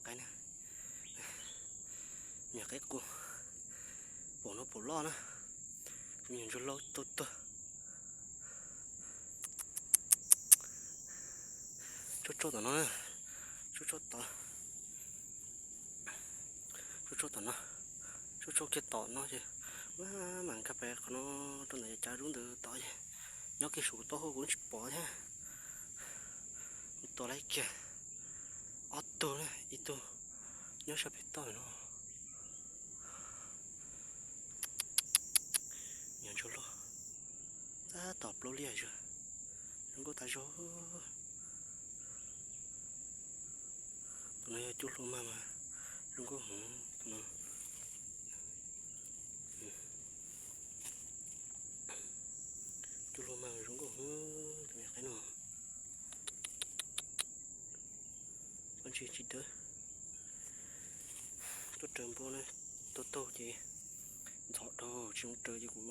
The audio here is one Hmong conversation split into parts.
qaib na. Me nyuam qaib qus, pom no pom loj na. Cov me nyuam ntsuag hlau tuag tuag. Tsauj tsauj tom no na, tsauj tsauj tom, tsauj tsauj tom no, tsauj tsauj kiag tom no ces mam nkag pem qhov no rau ntawm yav cav zub ntawd tod ces nyob kiag saum kuv taub hau kuv tsis pom thiab. Tua lawm kiag ob tug na, ib tug nyob sab pem toj no. Nyuam ntsuag loj, tab tom plaub liaj, zoo nkauj tas zog. Tus no yog cub hlua mag mas zoo nkauj heev tus no. Cub hlua mag zoo nkauj heev tus me nyuam qaib no. Pob ntseg tsis dawb. Tuaj raws npua na, tuaj taug ces ntxhov dhau tsis zoo raws ces kuv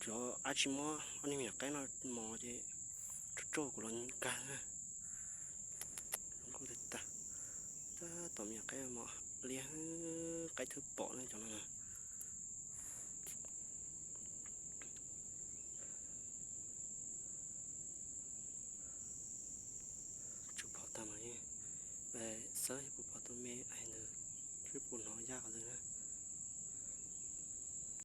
tsuas ab tsi muab ob niag me nyuam qaib no mos ces tsauj tsauj kuv los nkag na. Zoo nkauj tag tag. Tab tom me nyuam qaib mos liab, qaib thwb pom na cov no. Tsuas pom tag mas xawb puas pom tus me ais ntawd, tsis pom hnov yaj qhov ntawd na.